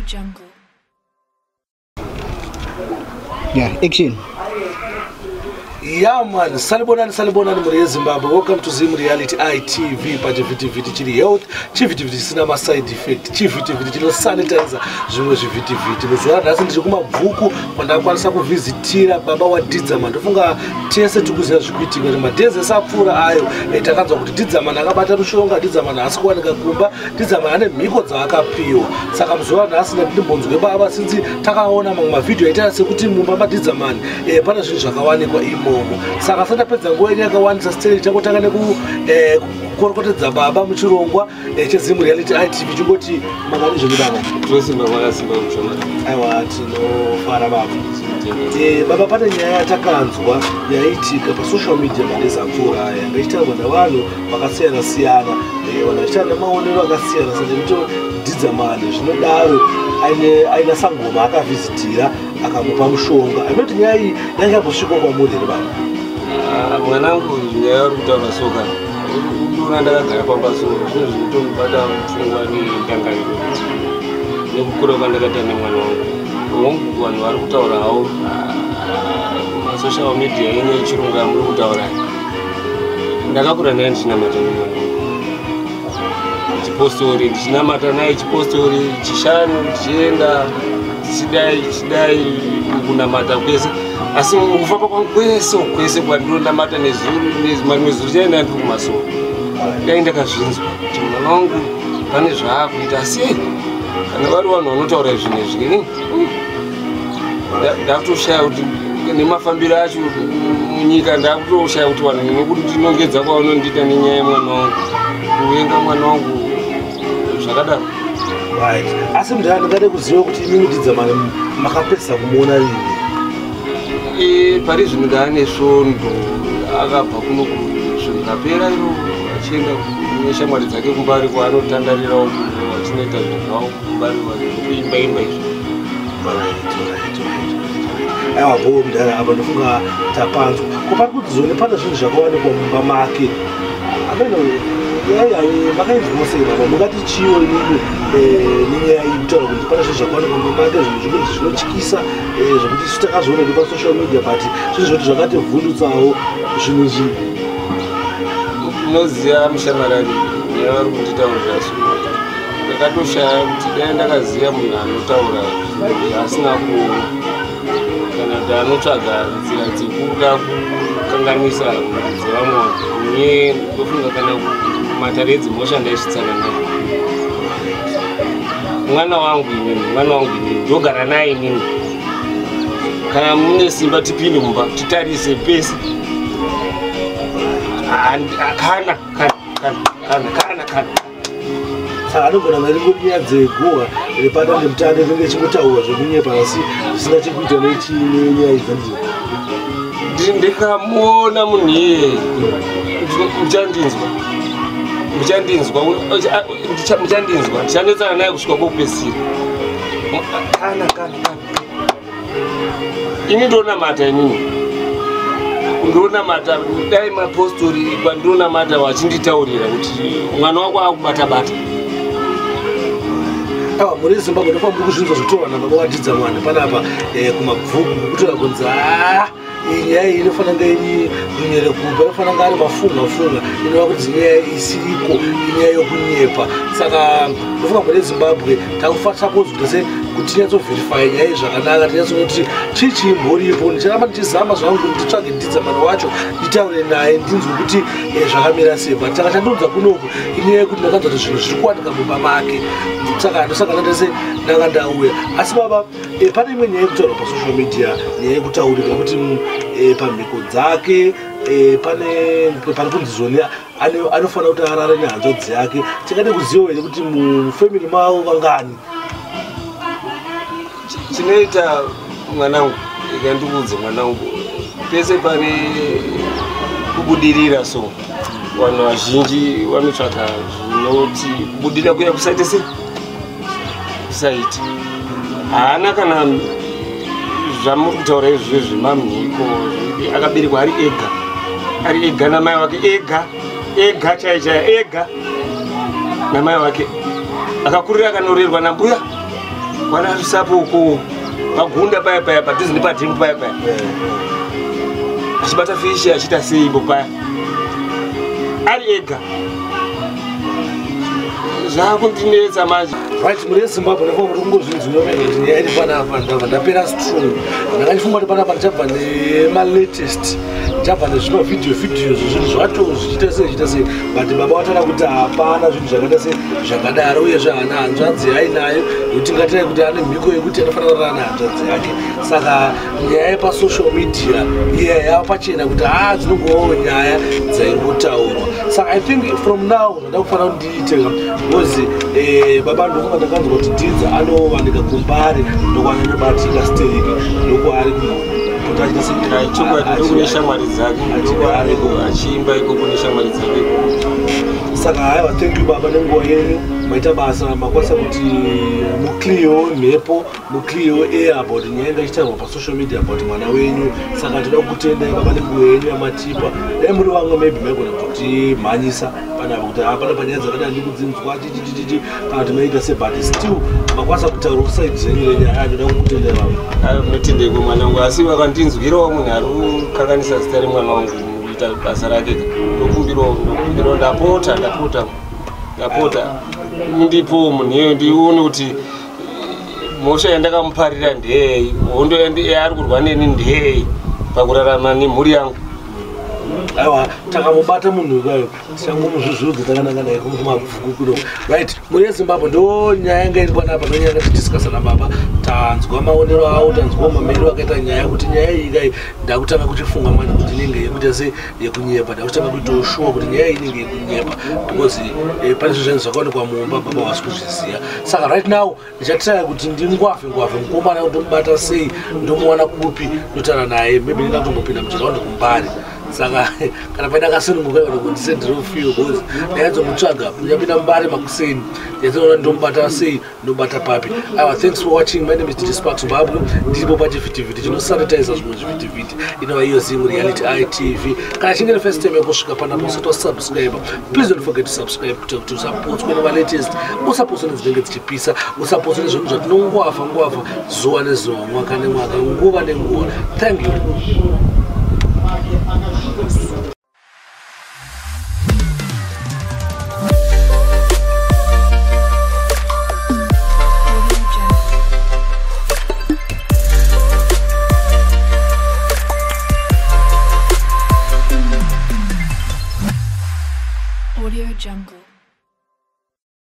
Jungle. Yeah, action. Yeah man, salibonani salibonani mhuri yeZimbabwe. Welcome to Zim Reality ITV pachivhitivhiti chiri health, chivhitivhiti chisina maside effect, chivhitivhiti chinosanitiza zvimwe zvivhitivhiti. Muzuva ranhasi ndiri kumabvuku kwandakwanisa kuvhizitira baba waDidzaman. Ndofunga tese tiri kuziva zviri kuitika kuti madhezi ese apfuura ayo takanzwa kuti Didzaman akabata mushonga, Didzaman haasi kuwanika kumba, Didzaman ane mhiko dzaakapiwa. Saka muzuva ranhasi ndati ndimbonzwe baba sinzi takaona mamwe mavhidhiyo aitaita sekuti mumba maDidzaman pane zvinhu zvakawanikwa imomo. Saka sandapedza nguva yenyu yakawandisa sitereki changotanga nekukorokotedza baba muchirongwa cheZim Reality ITV chingoti makani zvenyu baba. Tinosimba kwakasimba mushoma. Aiwa, tinofara baba. Baba, pane nyaya yatakanzwa yaiitika pasocial media madezi apfuura aya, yanga ichitaurwa navanhu vakasiyana siyana, vanhu vachiita nemaonero akasiyana siyana ekuti Didzaman zvinodaro aina sangoma akavhizitira akamupa mushonga. Ainoti nyaya iyi yanga yambosvika kwamuri here baba? Ah, mwanangu, nyaya uri kutaura soka undiona ndakagara pamba so zvinhu zvinotondibata pfungwa nendangariro nekukura kwandakaita nemwana wangu. Hongu, vanhu vari kutaura havo masocial media yenyu yechirungu yamuri kutaura. Ndakakura naye ndichinamata nemwana wangu chipostori, ndichinamata naye chipostori chishanu, tichienda tichidai tichidai kunamata kwese. Asi mukufamba kwangu kwese kwese kwandinonamata nezuru marimwe zuru chaenda ndiri kumasoro, dai ndakazvinzwa kuti mwana wangu pane zvaakuita. Asi kana vari vanhu vanotaura zvinhu izvi, ndakutoshaya kuti nemafambiro acho munyika, ndakutoshaya kuti vanhu nekuti ndinongedza kwavanondiita nenyaya yemwana wangu, kuvenga mwana wangu zvakadaro. Right, asi mudhara, ndingade kuziva kuti imimi Didzaman makapedzisa kumuona rini? Pari zvino ndaane svondo akabva kuno, svondo rapera iro, achienda neshamwari dzake kumbari kwaanotandarirawo, achinoita zvinhu zvavo kumbari kuimba imba izvo. Right. Aiwa bo mudhara, apa ndofunga tapanzwa. Ko pari kuti zone pane zvinhu zvakawanikwa mumba make ameno, makainzwawo sei baba? Mungati chiwo inini nenyaya iyi kutaura kuti pane zvinhu zvakawanikwa mumba make, zvinhu zvekuti zvinotyisa, zvekuti isu takazviona pasocial media, but zvinhu zvekuti zvakativhundutsawo zvinhu izvi? Unoziva mushamarari, nyaya vari kunditaurira so ndakatoshaya kuti dai ndakaziva munhu anotaura asina kuona kana kuti anotsvaga nzira dzekuda kukanganisa mhuri dzevamwe vanhu. Nye ndofunga kana kumatare edzimhosva ndaisvitsana naye. Mwana wangu inini, mwana wangu inini, ndogara naye inini. Kana mune simba tipinde mumba titarise pese. Kana kana kana kana kana kana. Saka anogona nga ringori nyaya dzeguhwa repadande mutande rinenge chingotaurwa zvekunyepa asi zvisina chekuita nenyaya idzandizo. Ndikamuona munhu iyeye, muchandinzwa, muchandinzwa, muchandinzwa. Ndichanetsana naye kusvika kwokupedzisira. Kana kana kana ini ndonamata, inini ndonamata, dai mapostori kwandinonamata vachinditaurira kuti mwana wako akubata bata. Awa, muri Zimbabwe, ndofa muri kuzvinzwa zvotorwa nababa waDidzaman panapa kumabvuku, kutora kunzi a iyi nyaya iyi inofanira kunge iri runyerekupe, inofanira kunge ari mafunga funga, inova kuti nyaya isiriko, inyaya yokunyepa. Saka ndofunga muri Zimbabwe takufanira kuita se kuti tinyatsovherifya nyaya iyi zvakanaka, tinyatsonoti chii chimboripo. Ndicharamba ndichizama zvangu kuti nditsvage Didzaman wacho, nditaure naye, ndinzwe kuti zvakamira sei. But saka chandonzwa kunoku inyaya yekuti ndakanzwa kuti zvinhu zviri kuwanika mumba make, saka ndosaka ndandese ndanga ndauya. Asi baba, pane imwe nyaya yekutaurwa pasocial media, nyaya yekutaurika kuti pamhiko dzake pane pari kunzi zoni anofanira kuti arare nehanzvadzi yake. Tingade kuziva here kuti mufamily mavo vangani? Chinoita mwanangu, ikandikuudze mwanangu, pese pane kubudirira so vanhu vazhinji vanotsvaka zvinoti kubudirira kuya kusaite sei, kusaite. Haana kana zvamuri kutaura izvozvo zvemamhiko. Akaberekwa ari ega, ari ega namai wake, ega ega chai chai, ega namai wake. Akakurira akanorerwa nambuya. Kwana Rusapo uko pagunda paya paya padhuze nepadhimu paya paya. Achibata fishi achiita sei ipo paya. Ari ega. Zvakundinetsa manje. Right, muri Zimbabwe nepo muri kungozvinzwira kuti nyaya iri panapa ndabva ndapera strong. Ndakandifunga kuti panapa ndichabva nemalatest, ndichabva nezvimavhidhiyo vhidhiyo zvinhu zvacho zvichiita sei zvichiita sei, but baba vataura kuti hapana zvinhu zvakaita sei zvakadaro, uyezve haana hanzvadzi ainayo yekuti ngatirai kuti ane mhiko yekuti anofanira kurara nehanzvadzi yake. Saka nyaya yepasocial media iya yava pachena kuti haa dzinongovawo nyaya dzaingotaurwa. Saka I think from now zvanda kufanira kuti ndiite because baba ndokunga ndakanzwa kuti Dhidza anowanika kuMbare ndokwanyanya stereki ndokwaari kupota achiita sei. Chokwadi ndokune shamwari dzake ndokwaari achiimba ikoko neshamwari dzake. Saka haiwa, thank you baba nenguva yenyu, maita basa, makwanisa kuti muclearwo mhepo, muclearwo air about nyaya yanga ichitaurwa pasocial media about mwana wenyu. Saka tinoda kukutendai baba nenguva yenyu yamatipa. Dai muri vamwe maybe maigona kutotimhanyisa panapa kuti hapana panyaya dzakadai ndikudzinzwa chichichichi kana kuti maita se, but still makwanisa kutaura kuside dzenyu renyaya. Ndoda kukutendai baba. Ayo munotendeko mwana wangu, asi vakandinzwirawo munhu ari kukanganisa zita remwana wangu mukuita basa rake. Ndokumbirawo, ndapota ndapota ndapota, ndipo munhu iyoyo ndione kuti mhosva yandakamuparira ndeyei, hondo yaari kurwa neni ndeyei pakurarama nemhuri yangu. Aiwa, takamubata munhu ukayo tichangomuzvuzvurudza takananga naye kumabvuku kuno. Right, muri yeZimbabwe ndo nyaya yanga iri panapa, ndo nyaya yanga tichidiskasa nababa. Tanzwa maonero avo, tanzwa mamerero akaita nyaya, kuti nyaya iyi kai ndakutanga kuchifunga manje kuti inenge yekuita se yekunyepa. Ndakutanga kuitawo shuwa kuti nyaya iyi inenge yekunyepa because pane zvinhu zvakaonekwa mumba baba vasi kuzviziva. Saka right now ndichatraya kuti ndingwafe ngwafe mukomana, ndomubata sei, ndomuwana kupi, ndotaura naye. Maybe ndinga kutombopinda muchiraundi kuMbare. Saka kana paida akasununguka iwo ndikundisendero feel because ndanyatsomutsvaga, ndichapinda Mbare makuseni, ndinyatsona ndomubata sei, ndobata papi. Aiwa, thanks for watching. My name is DJ Sparks Zimbabwe, ndiripo pachivhitivhiti chinosanitiza zvimwe zvivhitivhiti, inova iyo Zim Reality ITV. Kana chinge ri first time yekusvika panapo usati wasubscribe, please don't forget to subscribe kuitira kuti usapotswe nemalatest, usapotswe nedzinenge dzichipisa, usapotswe nezvinhu zvatinongwafa ngwafa zuva nezuva, mwaka nemwaka, nguva nenguva. Thank you. Audio Jungle.